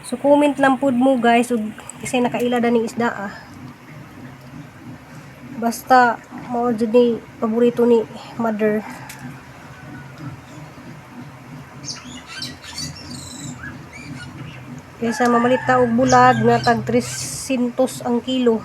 So comment lang pud mo guys ug kasi nakaila da ning isda ah. Basta mao jud ni paborito ni mother. Kaysa mamalit ta og bulag nga tag 300 ang kilo.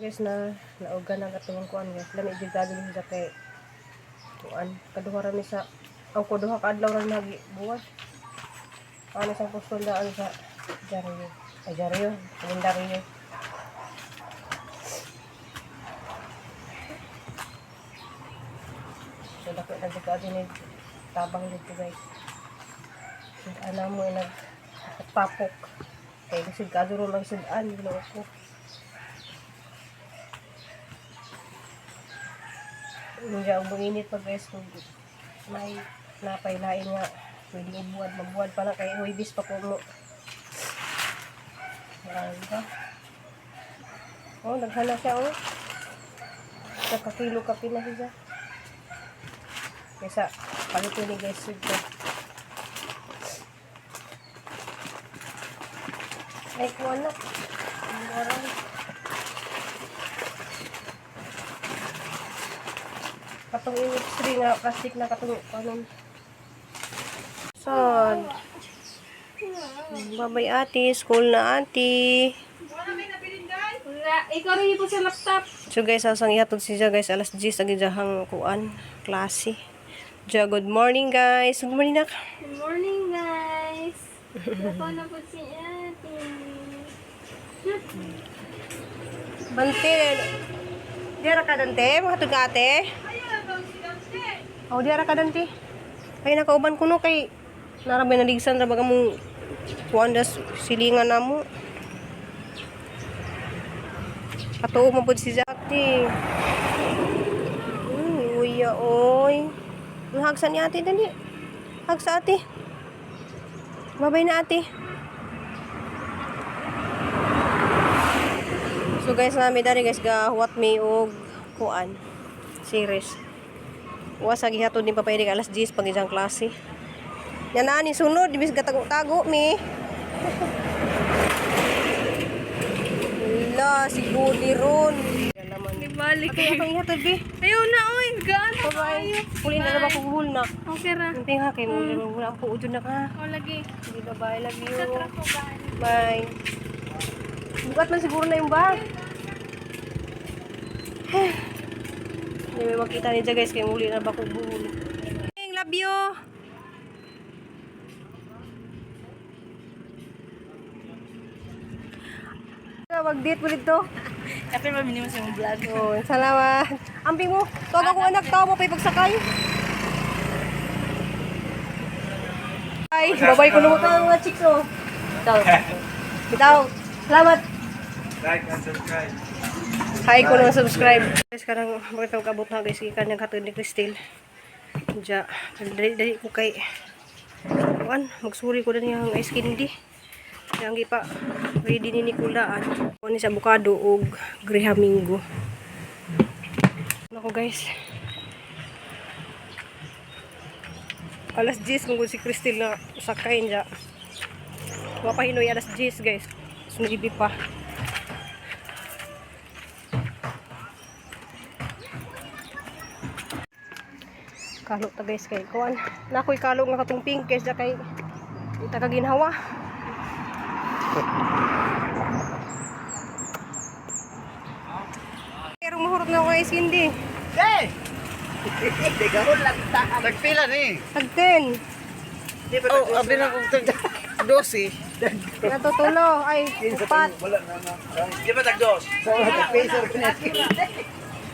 Guys, na nauga na katong kuan guys. Lami jud gabi ni siya kay kuan. Kaduha ra ni sa ang kuduha ka adlaw ra nagi buwas. Ano sa pustol daan sa dyaryo. Ay dyaryo, kalendaryo. So dako na jud kaadto ni tabang dito guys. Ana mo ay nagpapok. Kay lisod kaadto ro lang sudan Ginoo ko. Hindi ang buinit pa guys kung may napay lain nga pwede ibuad mabuad pa na kay Huwebes pa ko mo. Marami ba? Oh, naghana siya oh. Nakakilo kape na siya. Kaysa palito ni guys ito. Ay, kuha na. Ang katong industry nga plastic na katong kanon. Sad. Babay ate, school na ate. Wala. Ikaw rin po sa laptop. So guys, asang ihatod siya guys alas 10 ang ijahang kuan klase. Ja, good morning guys. Good morning nak. Good morning, guys. Ako na po si ate. Bante. Diara ka dante, mahatod ka ate. Oh, diara ka dante. Ay nakauban kuno kay narabay naligsan ra baga mong kuan das silingan namo. Katuo man pud si Jackie. Uya oy. Ang hagsa ni ate dali. Hagsa ate. Babay na ate. So guys, nami dari guys ga what me og kuan series. Wa sa gihatod ni Papa Eric alas 10 pag isang klase. Yan na ni sunod ibis gatago-tago mi. La si Goody ron. Ibalik. Ate, atong ihatod bi. Ayaw na, oy. Gaan na Bye. kayo. Puli na ba ko buhol na. Okay ra. Kunting ha kay mo wala ko ujud na ka. O, lagi. Sige, bye. Love you. Sa truck ko gaan. Bye. Bukat man siguro na yung bag. Hindi may makita niya guys kay muli na ba ko buhol. Love you. Mag-date mo dito. Kape ba minimum sa mong vlog? Oh, salamat. Amping mo. Tawag ako anak, tao mo pa ipagsakay. Ay, babay ko naman ang mga chicks oh. Bitaw. Bitaw. Salamat. Like and subscribe. Hi ko naman subscribe. Guys, karang bakit ako kabot na guys, ikan yung katod ni Christine. Diya, dali dali ko kay kuan, magsuri ko din yung ice candy. Yang gipa ready ni Nicolaan. Kuan ni sa avocado og Graham Mango. Nako guys. Alas 10 mong si Christine na sakay niya. Mapahinoy alas 10 guys. Sunibi pa. Kalo ta guys kay kuan. Nakoy kalo nga katong pink guys da kay ita ka ginhawa. Pero mahurot na ako guys hindi. Hey! Tagpila ni. Tag 10. Oh, abi na kong tag 12. Natutulo ay upat. Di ba tag dos?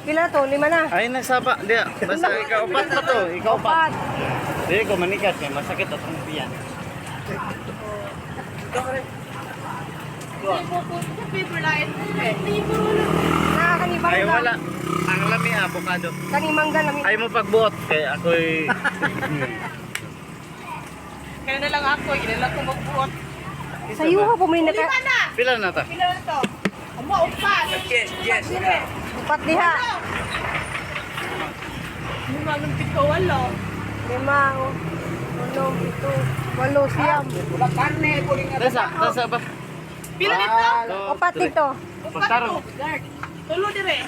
Pila to? Lima na. Ay nagsaba, di. Basta ikaw upat pa to, ikaw upat. Upat. Dili ko manikas kay masakit atong tiyan. Paper line. Na kani Ay mangga. wala. Ang lami avocado. Kani mangga lami. Ay mo pagbuot kay ako'y Kaya na lang ako, ginala ko magbuot. Sayuha po may naka Pila na ta? Pila na to? Amo, upat. Yes, yes. Upat diha. Lima, nung pito, walo. Lima, oh. Unom, pito, walo, siyam. Tasa, tasa ba? Pila nito? Upat dito. Upat to. Tulo dire.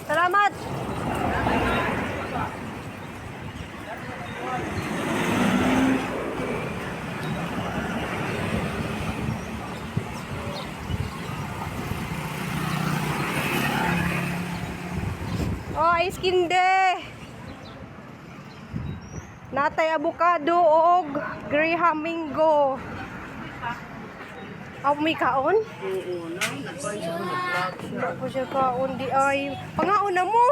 Salamat! Oh, ice kinde. Natay avocado og graham mango. Aw, may kaon? Wala po siya kaon di ay. Pangaon na mo.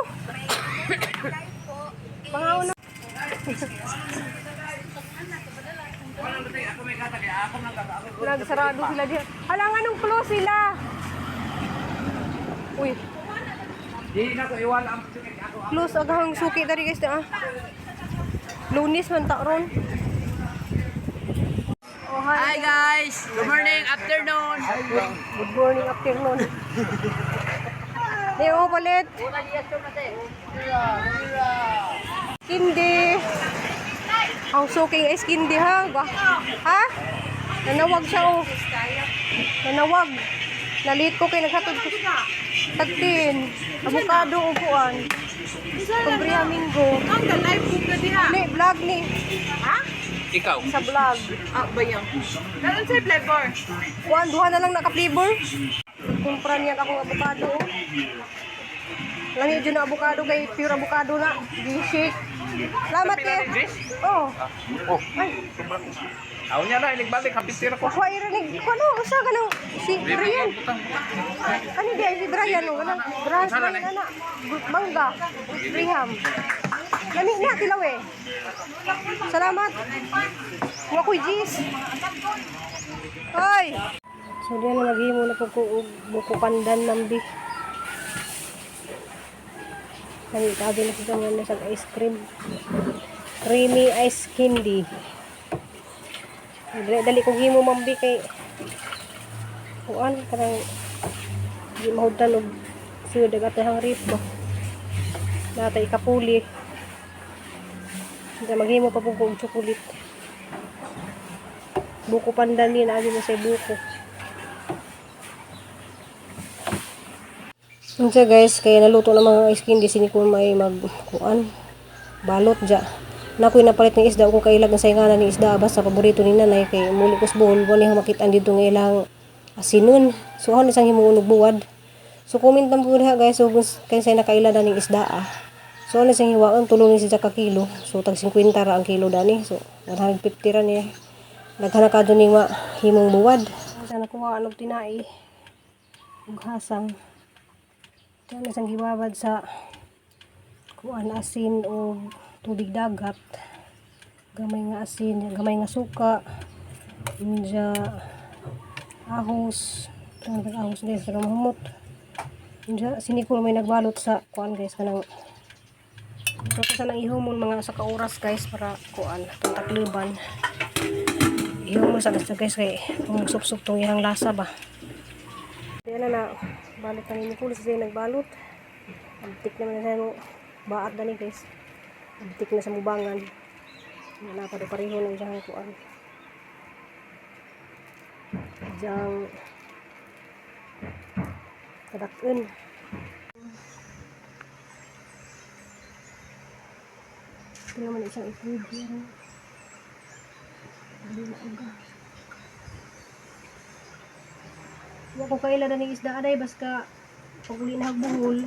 Pangaon na. Nagsarado sila diyan. Hala nga nung close sila. Uy. Close aghang suki dari guys na. Ah. Lunis man ta ron. Oh, hi. Hi guys! Good morning, afternoon! Good morning, afternoon. Leo, palit. Kindi. Ang suking is kindi ha. Ha? Nanawag siya oh. Nanawag. Nalit ko kay naghatod ko. Tagtin. Avocado upuan. Kumbria minggo. Ang live book na diha. Ni vlog ni Ikaw. sa vlog. Ah, bayang. Meron sa flavor. Kuan duha na lang naka-flavor. Kumpra niya akong avocado. oh. Lami jud na avocado kay pure avocado na. Gi-shake. Salamat kay. Oh. Oh. Ay, Aw niya na, iligbalik, happy ko. kuha ira ni kuha no, usa ka nang si Brian. Ano di ay si Brian no, kanang Brian Brian ana. Mangga. Graham. Lami na tilaw eh. Salamat. Wa ko'y G's. Hoy. So diyan na maghimo na po ko og buko pandan nambi. Kani tabi na sa na sa ice cream. Creamy ice candy. Dali, dali kong himo mambi kay kuan kanang di mahudtan og siyod ag atay rip ba. Natay kapuli. Hindi maghimo pa po ko og chocolate. Buko pandan ni naagi mo sa buko. Unsa guys, kaya naluto na mga ice candy sini ko may magkuan balot ja. Na ako'y napalit ng isda ko kailag ang sayangana ni isda basta paborito ni nanay kay muli ko sa Bohol wala niyang makitaan dito nga ilang asinon. So ako isang himuon og buwad. So comment lang po diha guys so kung kay nakaila na ning isda ah. So ano siyang hiwaon tulo ni siya ka kilo. So tag 50 ra ang kilo dani. So 150 ra ni. Daghan na kadto ning ma himong buwad. Sa nakuha og tinai ug hasang. Ito na siyang gibabad sa kuan asin o tubig dagat. Gamay nga asin, gamay nga suka. Inja ahos. Ito ang ahos guys, pero mahumot. Inja sinikol may nagbalot sa kuan guys kanang. So ito sa nang ihumon mga sa ka oras guys para kuan itong takliban. Ihumon sa guys guys kay kung sup-sup tong iyang lasa ba. Kaya na na balot na ni Nicole kasi nagbalot. Abtik naman na sa mo baat dani guys. Abtik na sa mubangan. Wala pa do pareho ng diyang kuan. Diyang kadak-en. Ito naman isang itlog. Pero, hindi maaga. Wa ko kaila na ning isda aday baska pag uli na buhol.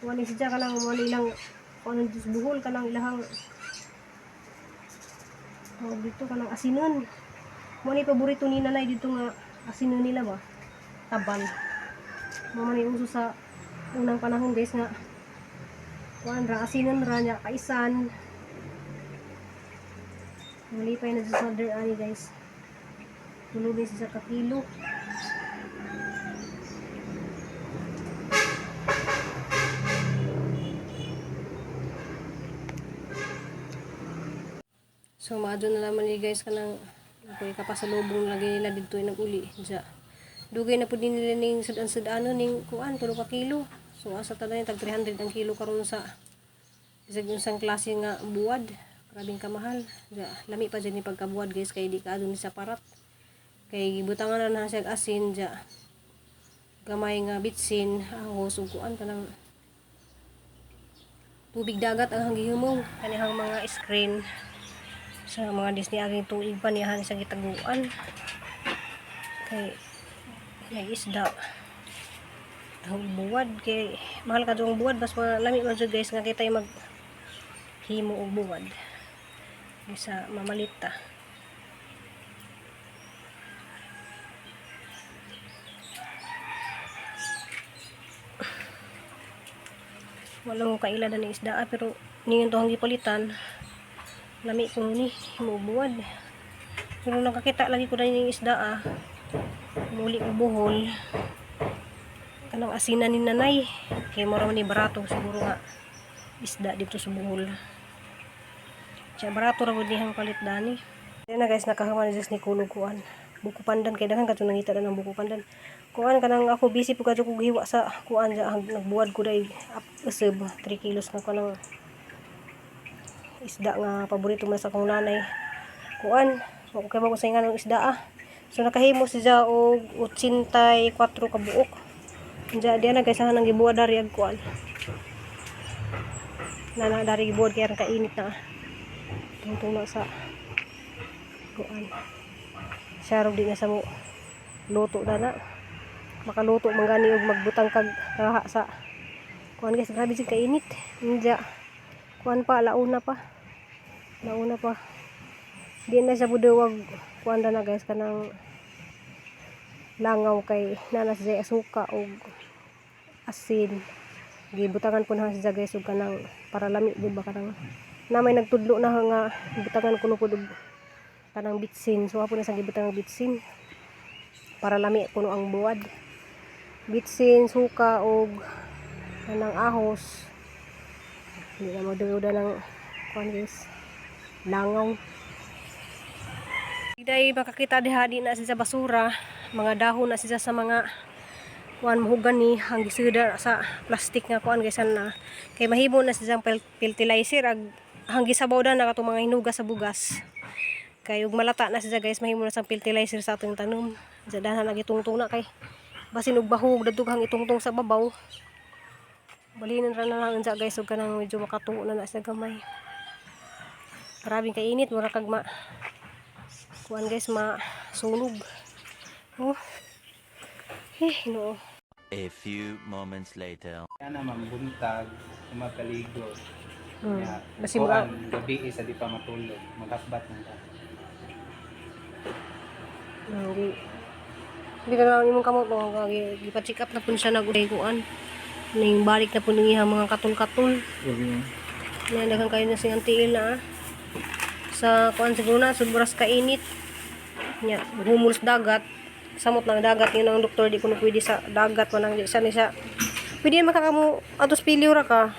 Wala siya ka lang wala ilang kung ano diyos buhol ka lang ilahang tawag dito ka lang asinon. Mo ni paborito ni nanay dito nga asinon nila ba? Tabal. Mo man uso sa unang panahon guys nga kuan ra asinon ra niya kaisan. Malipay na sa order ani guys. Tulo sa ka kilo. So maadyo na naman ni guys kanang ako'y kapasalubong lagi nila didto nag-uli. Diya. Dugay na pud nila ning sudan-sudano ning kuan 3 ka kilo. So asa tanan tag 300 ang kilo karon sa bisag unsang klase nga buwad. Grabing kamahal. Diya, lami pa dyan ni pagkabuwad guys kay di ka ni sa parat. Kay gibutangan na na siya og asin diya. Gamay nga bitsin, ahos ug kuan kanang tubig dagat ang hanggihumaw. Kanihang mga screen sa mga Disney aging tuig pa niya sa gitaguan kay may isda ang buwad kay mahal ka ang buwad bas lami man jud guys nga kita mag himo og buwad bisa mamalit ta. Wala mo kaila na ng isda ah, pero ningon to ang gipalitan lami ko ni himo og buwad pero nakakita lagi ko na yung isda ah muli ko buhol kanang asinan ni nanay kay mura man ni barato siguro nga isda dito sa buhol siya barato ra gud niyang palit dani. Yan na guys, nakahaman ni ni kulog kuan buko pandan kay daghan kadto nangita na ng buko pandan kuan kanang ako busy pud kadto kog hiwa sa kuan sa nagbuwad ko dai usab 3 kilos na kanang isda nga paborito man sa akong nanay kuan wa ko kay mo sa ingan isda ah. So nakahimo siya og 84 ka buok. Diya diya na guys ang gibuhat dari ag kuan nana dari gibuhat kay aron kainit na ah. Tungtong na sa kuan siya di na sa mo luto na na makaluto man gani og magbutang kag kaha sa kuan guys. Grabe jud kainit. Diya kuan pa launa pa launa pa di na siya buduwag kuan na guys kanang langaw kay nana siya asuka og asin. Gibutangan po na siya guys og kanang para lami gud ba kanang na may nagtudlo na nga butangan kuno pud og kanang bitsin. So apo na sa gibutangan bitsin para lami kuno ang buwad. Bitsin, suka og kanang ahos. Hindi na maduda ng kuan guys, langaw. Day makakita diha di na siya sa basura, mga dahon na siya sa mga kuan mahugan ni ang gisida sa plastic nga kuan guys na kay mahimo na siya fertilizer ag ang gisabaw na katong mga hinuga sa bugas kay ug malata na siya guys mahimo na sa fertilizer sa atong tanom. Sa dana nagitungtong na kay basin og bahog dadughan itungtong sa babaw. Balinan ra na lang unsa guys ug kanang medyo makatuo na na sa gamay. Grabe kay init, mura kag ma kuan guys, masunog. Oh. Eh, no. A few moments later. Kaya naman buntag, kumapaligo. Ya, Basi mo kuan, gabi isa di pa matulog, maghakbat na ka. Hindi. Hindi ka lang imong kamot no, gipa-check up na pun siya nag-kuan. Ning balik na pun iyang mga katul-katul. Na daghan kayo na siyang tiil na ah. Sa kuan siguro na sobras kainit. Nya, humul sa dagat. Samot ng dagat yun ang doktor di kuno pwede sa dagat manang di sa ni siya. Pwede man ka kamo atos piliw ra ka.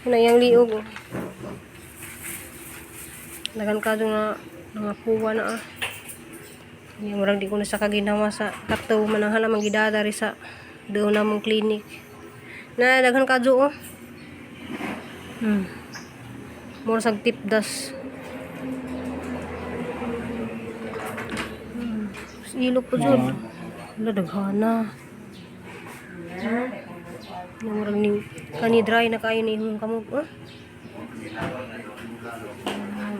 Yun ang iyang liog. Oh. Daghan ka nga mga puwa na ah. Hindi murag di ko na sa kaginawa sa kataw manang halamang gidadari sa doon namong clinic. Na daghan ka oh. Mura sag tipdas. Ilog po jud. Wala daghana. Na murag ni kani dry na kayo ni imong kamot. Oh.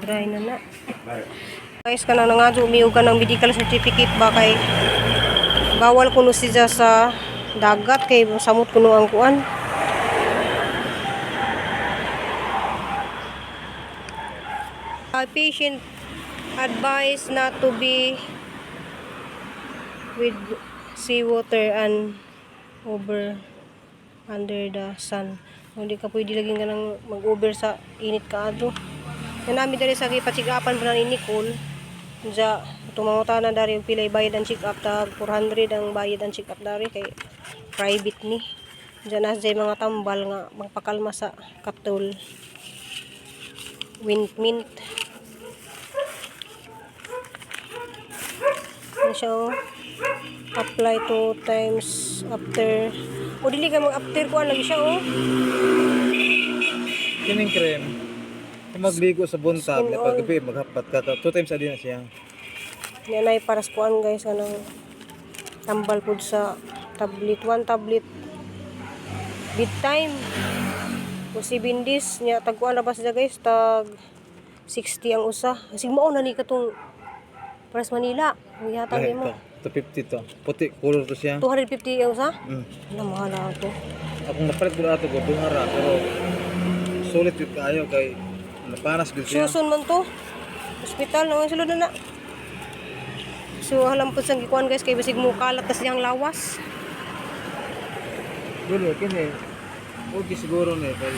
Dry na na. Guys, kanang nangadyo umiog ka ng medical certificate ba kay bawal kuno siya sa dagat kay samot kuno ang kuan. A patient advised not to be with seawater and over under the sun. Hindi ka pwede lagi nga nang mag-over sa init ka ato. Na namin dali sa gipachigapan pa ni Nicole. Diya, tumangutana dari og pilay bayad ang check up tag 400 ang bayad ang check up dari kay private ni. Diya na siya mga tambal nga magpakalma sa katol. Windmint. siya oh. Apply two times after. O dili ka mag after kuan lagi siya oh. Kining cream. Kung magligo sa buntag, Skin na paggabi, maghapat ka. Two times a day na siya. Yan ay para sa kuan guys anong tambal pud sa tablet, one tablet bedtime. O 7 days nya tag kuan ra ba sila guys, tag 60 ang usa. Sig mao na ni katong para sa Manila. Ang yata Lahi nimo. to. 250 to. Puti, color to siya. 250 ang usa? Mm. Ano mahal na to. Akong napalit ko ato, gobong ara, pero sulit yun kaayo kay napanas gud siya. Susun man to. Hospital no sulod na na. So halam pud sang gikuan guys kay bisig mo kalat tas siyang lawas. Dili kini. Okay siguro ni kay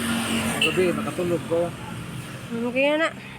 gabi makatulog ko. Okay na na.